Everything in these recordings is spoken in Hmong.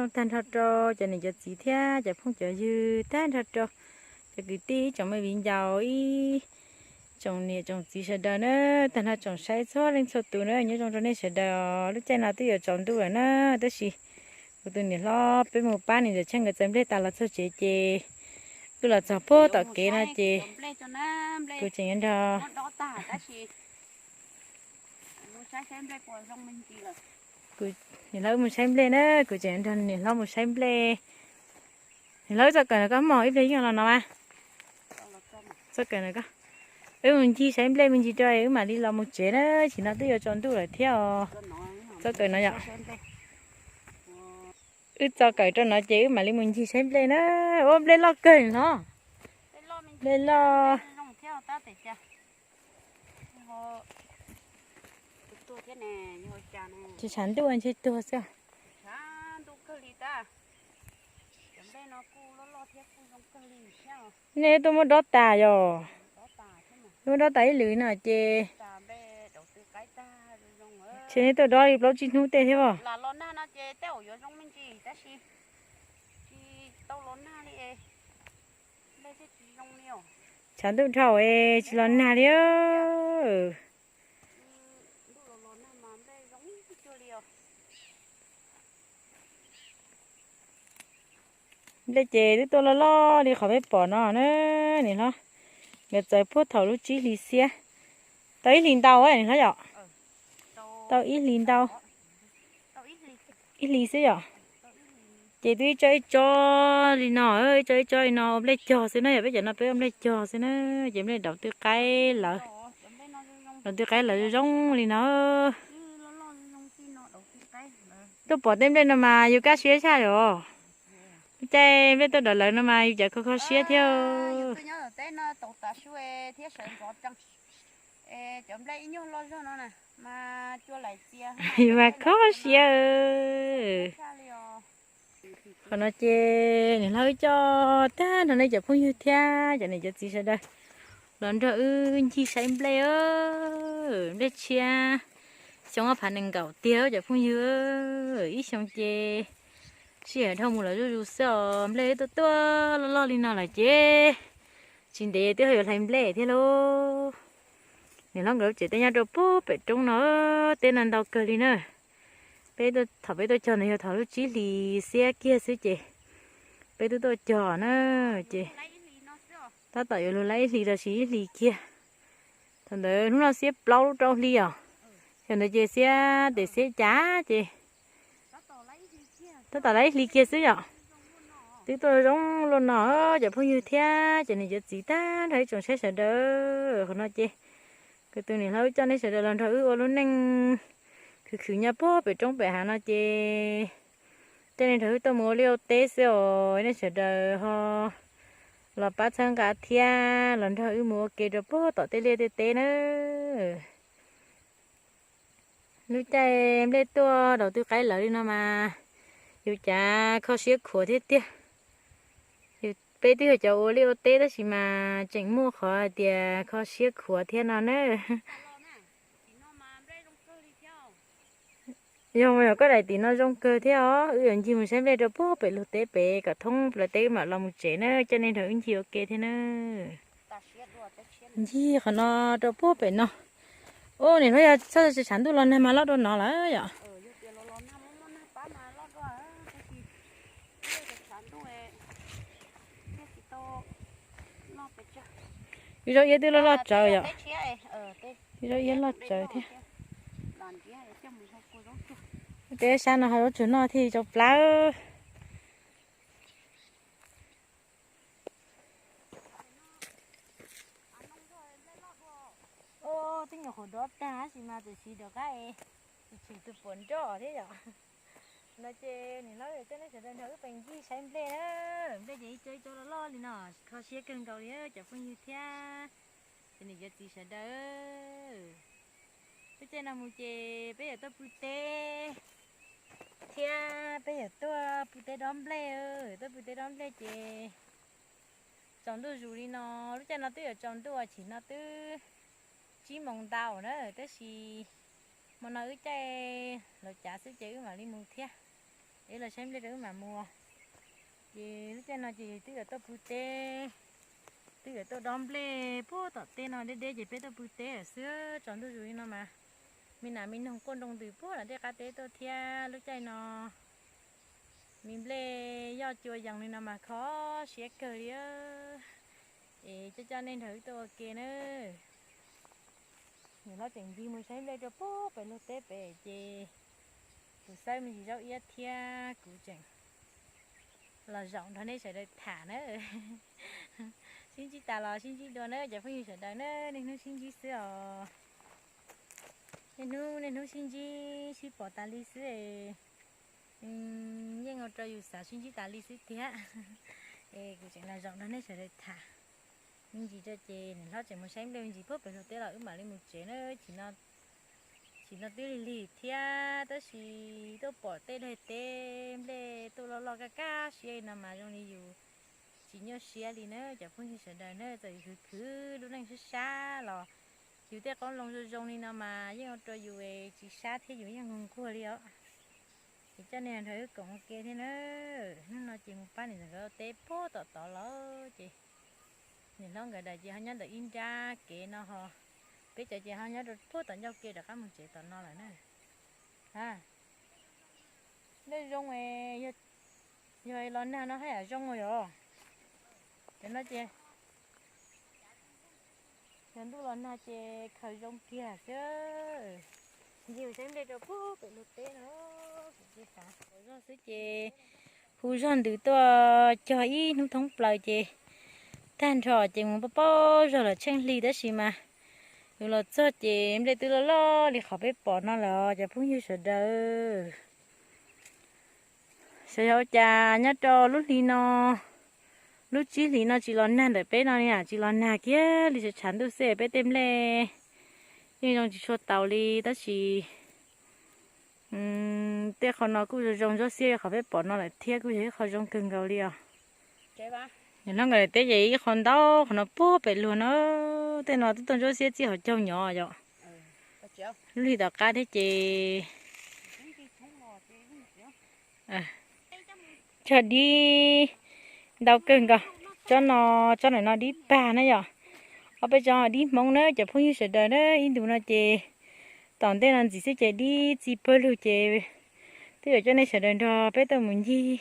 Tag nrho rau cov niam cov txiv thiab cov phooj cov ywg, tag nrho rau cov kwv tij, ib tsoom me viv ncaus, ib tsoom niam tsoom txiv sawv daws na, tag nrho tsoom saib txhua leej txhua tus na, nyob zoo rau nej sawv daws. Lub caij no twb yuav tsaus ntuj lawm na, tab sis kuv tus niam hlob peb mus pab niam ntxawm Tsheej nkawd txawv nplej tas los txog tsev ces wb los txog puag tom kev no ces kuv tseem yuav nrog niam hlob wb mus saib nplej na, kuv tseem yuav nrog niam hlob mus saib nplej. Niam hlob, wb txoj kawm no koj mog, ib pliag yeej los no mas. Txoj kawm no koj, wb mus ncig saib nplej me ntsis rau wb mam li los mus tsev na, sim no twb yuav tsaus ntuj lawm thiab os. Txoj kawm no yom. Wb txo kawm rau no ces wb mam li mus ncig saib nplej na. Ua nplej loj kawg no. Nplej loj. Ces tshav ntuj ntshe tuag xwb. Nej tuaj muab dob tas yom? Muab dob tas ib lwm no ces, ces nej tuaj dob li plaub tsib hnub tej thiab os. Tshav ntuj dhau es tsis los nag li. Nplej ces twb tuaj loj loj li qhov peb pom no na, niam hlob. Nkawd txawv puag thaum lub tsib hlis xiab. Tau ib hlis ntau niam hlob yom? Tau ib hlis ntau. Ib hlis xwb yom? Ces twb ib tsob ib tsob li no, ib tsob ib tsob li no ua nplej cog xwb na yom, peb cov no peb ua nplej cog xwb na, ces nplej daus twb qaib lawv, daus twb qaib lawv zoo li no. Tuaj pom tej nplej no mas yus kaj siab tshaj yom. Lub caij nplej tuaj daus lawv no mas yus cov kho kho siab thiab. Yus mas kho siab. Qhov no ces niam hlob wb coj tag nrho nej cov phooj ywg thiab cov niam cov txiv sawv daws los nrog wb ncig saib nplej, nplej tshiab xyoo ob phav nees nkaum tiag cov phooj ywg. Ib xyoo ces sij hawm dhau mus lawm zuj zus xwb os, nplej wb tuaj tuaj loj loj li no lawm ces tsis ntev twb ho yuav hlais nplej thiab lauj. Niam hlob nkawd lub tsev tej nyob rau puag pem roob no, teb no ntau kawg li na. Peb, thaum peb tuaj cog ntawd yog thaum lub tsib hlis xiab kiag xwb ces peb twb tuaj cog na, ces tab tom yuav luag laib ib hlis los sis ib hlis kiag. Thaum ntawd hnub no xiab plaub lub rau hli os, thaum ntawd ces xiab tes xiab cav ces tab tom laib ib hlis kiag xwb yom. Twb tuaj zoo luaj no cov phooj ywg thiab cov niam cov txiv tag nrho ib tsoom saib sawv daws. Qhov no ces kuv tus niam hlob wb coj nej sawv daws los nrog wb ua lub neej khwv khwv nyob puag pem roob pem hav no ces coj nej nrog wb tuaj mus ua liaj ua teb xwb os. Nej sawv daws ho los pab txhawb nqa thiab los nrog wb mus ua ke rau puag tom tej liaj tej teb na. Lub caij nplej tuaj daus twb qaib lawv li no mas yus cav kho siab khuav thiab tiag. Peb twb yog cov ua liaj ua teb tab sis mas tseem muaj qhov hais tias kho siab khuav thiab no na. Yog mas yog koj daim tim no zoo kawg thiab os, wb yuav ncig mus saib nplej rau puag pem luag teb pem kom thoob plaws teb wb mam los mus tsev na, coj nej nrog wb ncig ua ke thiab na. Ncig qhov no rau puag pem no. Ub, niam hlob, yog txhob tshav ntuj los nag mas loj dua no lawm yom. Ib zaub iab twb loj loj tsawv yom. Ib zaub iab loj tsawv thiab. Tej sab no ho zaub tsuag noj thiaj tso plawv. Twb nyuam qhuav dob tag tab sis mas tam sim rov qab es tsis tshem tus puav nroj thiab yom. No ces niam hlob coj nej sawv daws nrog wb pem ncig saib nplej na. Nplej ces ib co ib co loj loj li no, kho siab kawg nkaus li cov phooj ywg thiab cov niam cov txiv sawv daws. Lub caij no mus ces peb yuav tuaj pw teb thiab peb yuav tuaj pw teb dob nplej. Tuaj pw teb dob nplej ces tsaus ntuj zus li no, lub caij no twb yuav tsaus ntuj, chim no twb tsib moos ntau na, tab sis hmo no wb caij los cav xwb ces wb mam li mus thiab. Es los saib nplej rau wb mam mus. Ces lub caij no ces twb yuav tuaj pw teb, twb yuav tuaj dob nplej puag tom tej no deb deb ces peb tuaj pw teb lawm xwb. Tsaus ntuj zus li no mas me nas me noog quaj nroo ntws puag tom tej qab teb tuaj thiab. Lub caij no me nplej yoj cua yees li no mas kho siab kawg li. Es coj coj nej nrog wb tuaj ua ke na. Niam hlob tseem ncig mus saib nplej rau puag pem luag teb pem ces kuv xawb me ntsis zaub iab thiab kuv tseem los zaum nrog nej sawv daws tham na. Sib ntsib tas los sib ntsib dua na cov phooj ywg sawv daws na, niaj hnub sib ntsib xwb os. Niaj hnub niaj hnub sib ntsib sib pom tas li xwb es yeej ua rau yus xav sib ntsib tas li xwb thiab. Es kuv tseem los zaum nrog nej sawv daws tham me ntsis rau ces niam hlob tseem mus saib nplej me ntsis puag pem luag teb los wb mam li mus tsev na. Chim no twb lig lig thiab tab sis tuaj pom tej daim teb nplej tuaj loj loj kaj kaj siab li no mas zoo li yus tsis nyuaj siab li na cov phooj ywg sawv daws na. Txawm yus khwv khwv lub neej sab sab los yus tej qoob loo zoo zoo li no mas yeej ua rau yus tsis sab thiab yus yeej nquag nquag li os. Ces coj nej nrog wb koom ua ke thiab na. Hnub no ces mus pab niam ntxawm nkawd ua teb puag tom tod lawm ces niam hlob nkawd daim ces ho nyob ntawm ib nrab kev no ho, peb cov ces ho nyob rau puag tom ncauj ke rov qab mus tsev tom no lawm na. A, nplej zoo, yog los nag no haj yam zoo yom. Cov no ces yog ntuj los nag ces khaws zoo kiag xwb. Ncig saib nplej rau puag pem luag teb no, kuv tsis xav zog xwb ces hu zog ntws tuaj cog ib hnub thoob plaws ces tag nrho ces mus paub paub zog los tsheej hli tab sis mas yus los txog ces nplej twb loj loj li qhov peb pom no lawm cov phooj ywg sawv daws. Xyov yog ua cas nyob rau lub hli no, lub tsib hlis no tsis los nag ntawm peb no li, tsis los nag kiag li, tshav ntuj xwb peb tej nplej yeej zoo tsis tshua taus li tab sis tej qho no kuj zoo zoo ntsuab xiab li qhov peb pom no lawm thiab kuj yog ib qho zoo kawg nkaus li os. Niam hlob nkawd teb ces ib qho ntau qhov no puag pem luag no, tej no twb tuaj ntsuab xiab txij hauv caug nyob yom. Lub hli tom qab thiab ces cog dib ntau kawg nkaus. Tsob no, tsob ntawm no dib pag na yom. Ob peb tsob dib hmoob na cov phooj ywg sawv daws na. Ib ntus no ces tom ntej no ntxiv xwb ces dib txi pawg lug ces twb yuav coj nej sawv daws nrog peb tuaj mus ncig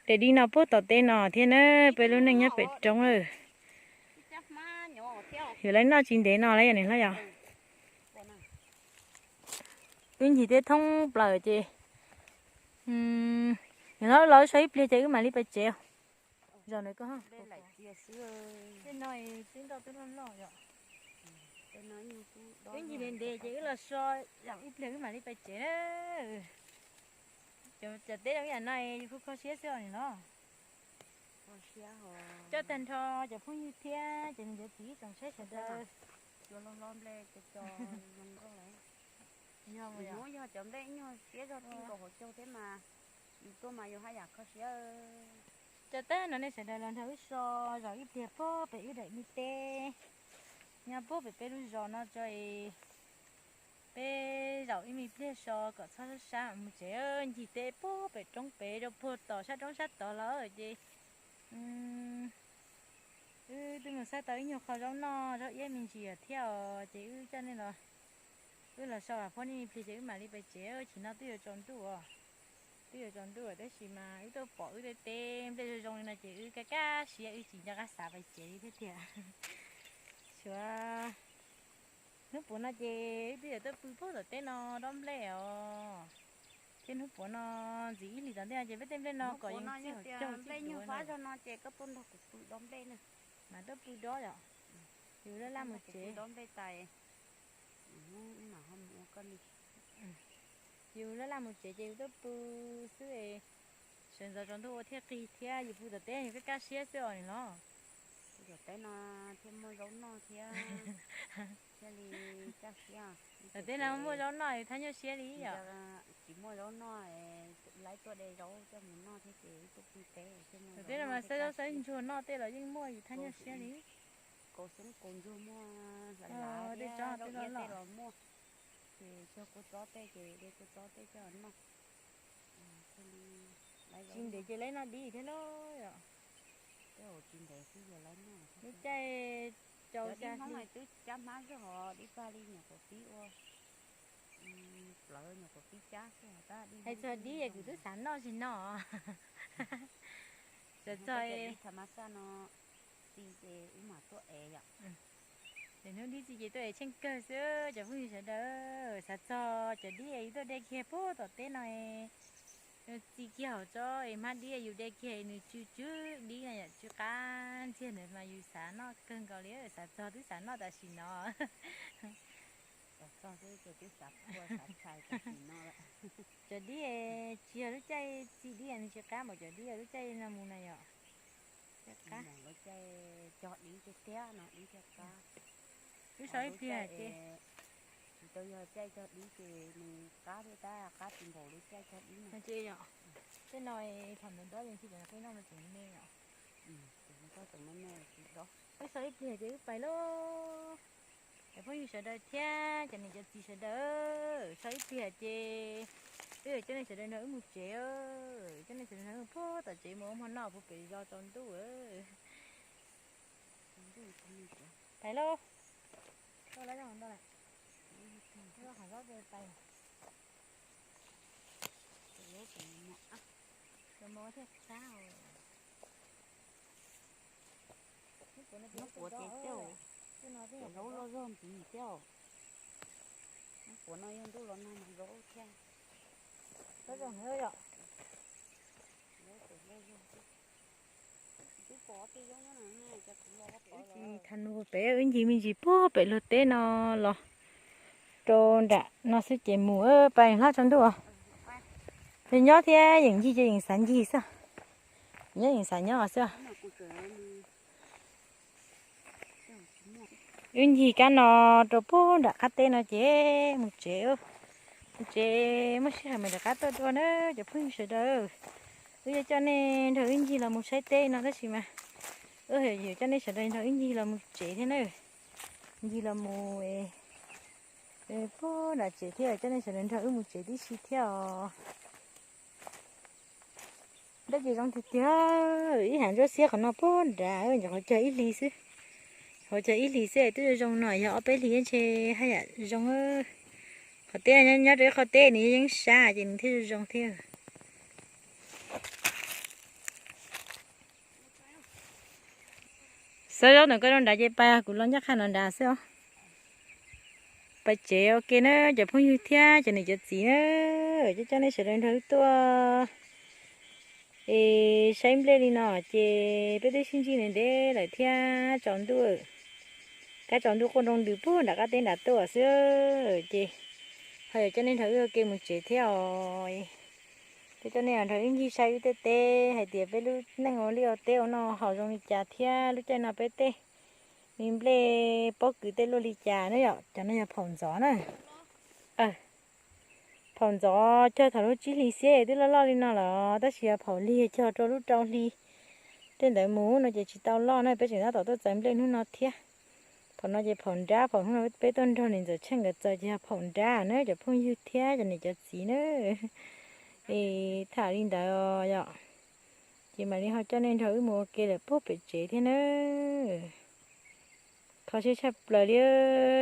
daim dib no puag tom teb no thiab na. Peb lub neej nyob pem roob lawm. Yuav lawv noj tsis ntev no lawm yom niam hlob yom. Twb ncig teb thoob plaws ces niam hlob los so ib pliag ces wb mam li pais tsev. Zos ntawd koj, tej no twb nroj twb loj loj yom. Twb ncig ntev ntev ces wb los so zaum ib pliag wb mam li pais tsev na. Cov teb zoo ib yam no yus kho kho siab xwb os niam hlob. Coj tag nrho cov phooj ywg thiab ces nws yuav txiv ib tsoom saib sawv daws. Yog, yog cov nplej ib nyuag siab zog tib nkaus hauv caug thiab mas yus tuaj mas yus haj yam kho siab. Coj tag no nej sawv daws los nrog wb so zaum ib pliag puag pem wb daim me teb nyob puag pem peb lub zos no tso es peb zaum ib me pliag so kom txhob sab sab mus tsev. Ncig teb puag pem roob pem rau puag tom sab roob sab tod lawm ces wb twb mus xauj tau ib nyuag qho zaub noj zaub iab me ntsis thiab os ces wb coj nej los, wb los so vam phab nej me pliag ces wb mam li pais tsev. Chim no twb yuav tsaus ntuj os, twb yuav tsaus ntuj tab sis mas wb tuaj pom wb tej teb nplej zoo zoo li no ces wb kaj kaj siab wb tsis nco qab xav pais tsev li thiab tiag. Xyov hnub puav no ces wb twb yuav tuaj pw puag tom teb no dob nplej os. Thiab hnub puav no ntxiv ib hlis tom ntej no ces peb tej nplej no kom yeej txij hauv caug txij hauv no ces koj tuaj nrog kuv pw dob nplej na. Mas tuaj pw dob yom. Yus laj laj mus tsev. Yus laj laj mus tsev ces yus tuaj pw xwb. Sawv ntxov tsaus ntuj ua thiaj qig thiab yus pw tom teb yus kaj kaj siab xwb os niam hlob. Pw tom teb no thiaj muaj zaub noj thiab, thiaj li kaj siab. Tom teb no muaj zaub noj yus thab nyuaj siab li yom. Tsis muaj zaub noj, lawv tuaj de zaub coj mus noj thiab ces wb tuaj pw teb. Tom teb no mas xawb zaub xawb ntsuag noj tej los yeej muaj yus thab nyuaj siab li. Kaus xyoob kaus ntsuag muaj, hlav hlav thiab zaub iab tej los muaj. Ces cog kua txob tej ces de kua txob tej coj noj. Tsis ntev ces laib noj dib thiab lauj. Lub caij rau xya hli. Dib Hmoob twb cab hmab zog os, dib pag li nyuam qhuav pib ua plawv, nyuam qhuav pib cab xwb. Hais txog dib es kuv twb xav noj tsis no. Txog dib tham mas xaj no txi ces wb mam tuaj ev yom. Hnub dib txi ces tuaj ev tsheej kawg xwb cov phooj ywg sawv daws. Xav txog cov dib es tuaj de kiag puag tom teb no, nws txi kiag hauv tsob es hmab dib yus de kiag nws tsw tsw dib no yom, tsw qab ntxiag ntawd mas yus xav noj kawg nkaus li, xav txog twb xav noj tam sim no. Cov dib tsis yog lub caij txi dib nws tsis qab npaum cov dib lub caij no mus na yom. Lub caij cog dib tiag tiag no dib thiaj qab. Wb so ib pliag ces, tsis tau yog caij cog dib ces nws qab thiab tab, qab tsis npaum lub caij cog dib no. Ces yom, tej no thaum ntawd dob yeej tsis pom qi noj no tseem me yom. Wb so ib pliag ces wb pais lauj. Cov phooj ywg sawv daws thiab cov niam cov txiv sawv daws, so ib pliag ces wb yuav coj nej sawv daws nrog wb mus tsev. Coj nej sawv daws nrog wb mus puag tom tsev mus ua hmo noj puag pem zos tsaus ntuj. Pais lauj. Hnub puav ces tej zaub loj zog ntxiv thiab. Hnub puav no yog ntuj los nag mas zaub thiab. Wb ncig me ntsis puag pem luag teb no los rau nram no xwb ces mus, pais hlob tsaus ntuj. Yog nyob thiab yeem ncig ces yeem xav ncig xwb. Nyob yeem xav nyob xwb. Wb ncig kab no rau puag nram qab teb no ces mus tsev. Mus tsev muaj sij hawm mam rov qab tuaj dua na cov phooj ywg sawv daws. Wb yuav coj nej nrog wb ncig los mus saib teb no tab sis mas wb yuav coj nej sawv daws nrog wb ncig los mus tsev thiab na. Ncig los mus puag nram tsev thiab coj nej sawv daws nrog wb mus tsev tib si thiab os. Dab tsi zoo tiag tiag, ib hav ntsuab xiab qhov no puag nrad, nyuam qhuav cog ib hlis xwb. Qhuav cog ib hlis xwb twb zoo no, yog ob peb hlis ntshe haj yam zoo. Qhov teb nyob rau ib qho teb nws yeej sab ces nws thiaj zoo thiab. Xav zaub ntawm koj rau nrad ces pais, kuv los ncaj qha no nrad xwb os. Pais tsev ua ke na cov phooj ywg thiab cov niam cov txiv na, coj coj nej sawv daws nrog wb tuaj es saib nplej li no ces peb twb sib ntsib ntev ntev lawm thiab tsaus ntuj. Kab tsaus ntuj quaj nroo ntws puag nram qab teb nrad tuaj xwb ces ho yuav coj nej nrog wb ua ke mus tsev thiab os. Peb coj nej nrog wb ncig saib wb tej teb hais tias peb lub neej ua liaj ua teb ua noj haus zoo li cas thiab lub caij no peb tej me nplej pob kws tej luaj li cas na yom. Cov no yog phaum ntxov na. Phaum ntxov cog thaum lub tsib hlis xiab twb loj loj li no los tab sis yog phaum lig cog rau lub rau hli tej ntawd mus no ces tsis tau loj na, peb tseem tab tom tuaj txaws nplej hnub no thiab. Phaum no ces phaum nrab, phaum hnub no peb tuaj nrog niam ntxawm Tsheej nkawd txaws ces yog phaum nrab na cov phooj ywg thiab cov niam cov txiv na. Es tham li ntawd yom, ces mam li ho coj nej nrog wb mus ua ke lawm puag pem tsev thiab na. Kho siab tshaj plaws li,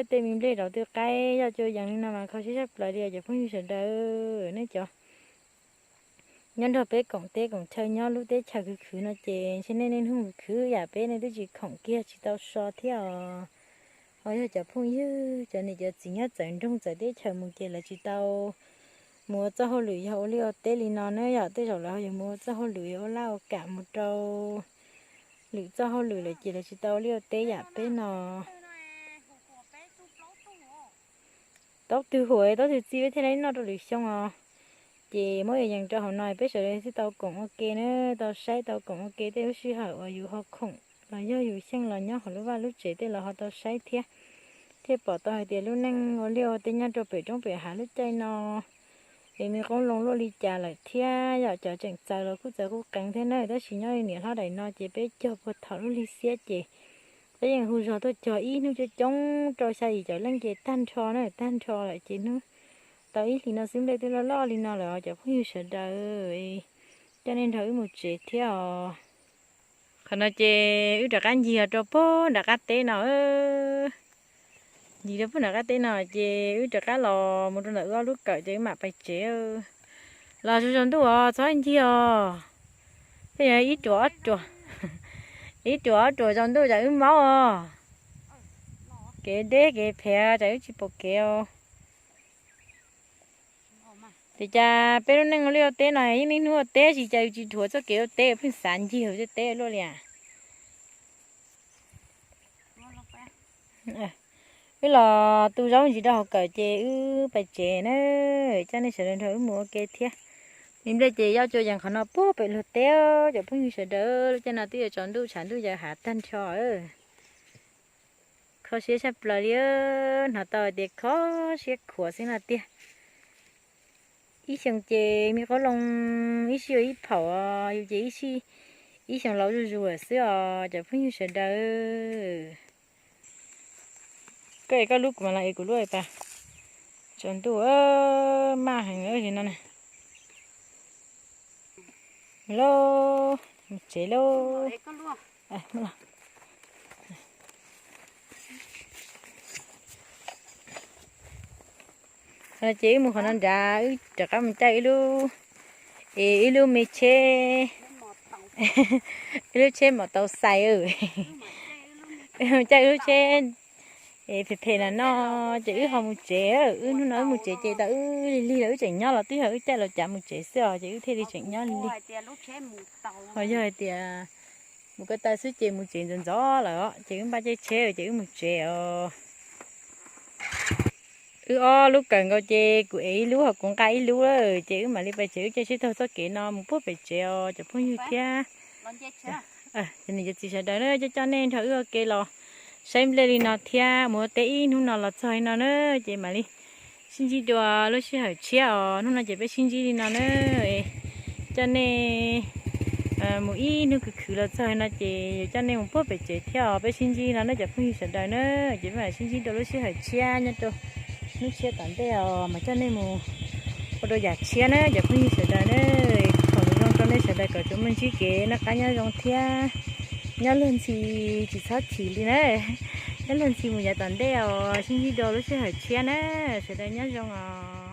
tej me nplej rau twb qaib yoj cua yees li no mas kho siab tshaj plaws li cov phooj ywg sawv daws. Nej cov nyob nrog peb koom teb koom chaw nyob lub teb chaws khwv khwv no ces ntshe nej niaj hnub khwv khwv yam peb nej twb tsis khoom kiag tsis tau so thiab os. Ho yog cov phooj ywg cov niam cov txiv nyob txawv nroog txawv teb chaws mus ces lawv tsis tau mus ua txoj hauj lwm yog ua liaj ua teb li no na yom. Tej zaum lawv ho yuav mus ua txoj hauj lwm ua laj ua kam mus rau lwm txoj hauj lwm lawm ces lawv tsis tau ua liaj ua teb yam peb no. Taub twg huam taub twg txi peb thiaj li noj rau lwm xyoo os. Ces muab yees rau hauv no peb sawv daws thiaj tau koom ua ke na, tau saib tau koom ua ke tej lub sij hawm uas yus ho khoom los yog yus xyeej los nyob hauv lub vaj lub tsev tej los ho tau saib thiab, thiaj pom tau hais tias lub neej ua liaj ua teb nyob rau pem roob pem hav lub caij no es nws qoob loo luaj li cas lawm thiab yom. Cov tseem txawv los kuj txawv kuj qeev thiab na, tab sis nyob li niam hlob daim no ces peb cog puag thaum lub hli xiab ces peb yeej hu zog tuaj cog ib hnub coob coob rau xya yim caum leej ces tag nrho na, tag nrho lawm ces hnub tau ib hlis no xwb nplej twb loj loj li no lawm os cov phooj ywg sawv daws. Coj nej nrog wb mus tsev thiab os. Qhov no ces wb rov qab ncig rau puag nram qab teb no. Ncig rau puag nram qab teb no ces wb rov qab los mus rau ntawm wb ob lub kawm ces wb mam pais tsev. Los tsaus ntuj os, txhob ncig os. Tej yog ib ruam ob ruam, ib ruam ob ruam tsaus ntuj tsam wb maub os. Kev deb kev phem tsam wb tsis pom kev os. Ces cas peb lub neej ua liaj ua teb no yeej niaj hnub ua teb tsis cas, yus tsis dhuav txoj kev ua teb pheej xav ncig hauv tej teb luaj li as. Wb los tu zaub ntsis rau hauv kawm ces wb pais tsev na. Coj nej sawv daws nrog wb mus ua ke thiab. Mi nplej ces yoj cua yees qhov no puag pem luag teb. Cov phooj ywg sawv daws, lub caij no twb yuav tsaus ntuj tshav ntuj yawm hav tag nrho. Kho siab tshaj plaws li, hnov tau hais tias kho siab khuav xwb no tiag. Ib xyoos ces me qoob loo ib sij ua ib phaum, yus ces ib xyoos laus zuj zus xwb os cov phooj ywg sawv daws. Koj ev koj lub kuv mam los ev kuv lub pas. Tsaus ntuj maj heev li no na. Lauj, mus tsev lauj. Ces wb mus qhov no nrad, wb rov qab mus caij ib lub, es ib lub me tsheb, ib lub tsheb mos tau xais. Caij ib lub tsheb phem phem na no, ces wb ho mus tsev. Wb hnub no wb mus tsev ces tau wb lig lig los wb tseem nyob los twb yog wb caij los cav mus tsev xwb os, ces wb thiaj li tseem nyob lig lig. Ho yog hais tias mus ko taw xwb ces mus tsev ntxov ntxov lawm os, ces wb npaj caij tsheb ces wb mus tsev os. Wb ob lub kawm nkaus ces kuv ev ib lub ho kuv nqa ib lub lawm, ces wb mam li pais tsev, wb caij sib taug txoj kev no mus puag pem tsev os cov phooj ywg thiab. Ces niam cov txiv sawv daws na, coj coj nej nrog wb ua ke los saib nplej li no thiab mus ua teb ib hnub no los txog li no na, ces mam li sib ntsib dua lub sij hawm tshiab os. Hnub no ces peb sib ntsib li no na. Coj nej mus ib hnub khwv khwv los txog li no ces yuav coj nej mus puag pem tsev thiab os. Peb sib ntsib no na cov phooj ywg sawv daws na, ces peb mam sib ntsib dua lub sij hawm tshiab nyob rau hnub tshiab tom ntej os, mas coj nej mus ua rau yam tshiab na cov phooj ywg sawv daws na. Thov zoo rau nej sawv daws kom tsuas muaj ntsib kev noj qab nyob zoo thiab nyob luag ntxhi tsis txhob chim li na. Nyob luag ntxhi mus yav tom ntej os, sib ntsib dua lub sij hawm tshiab na. Sawv daws nyob zoo os.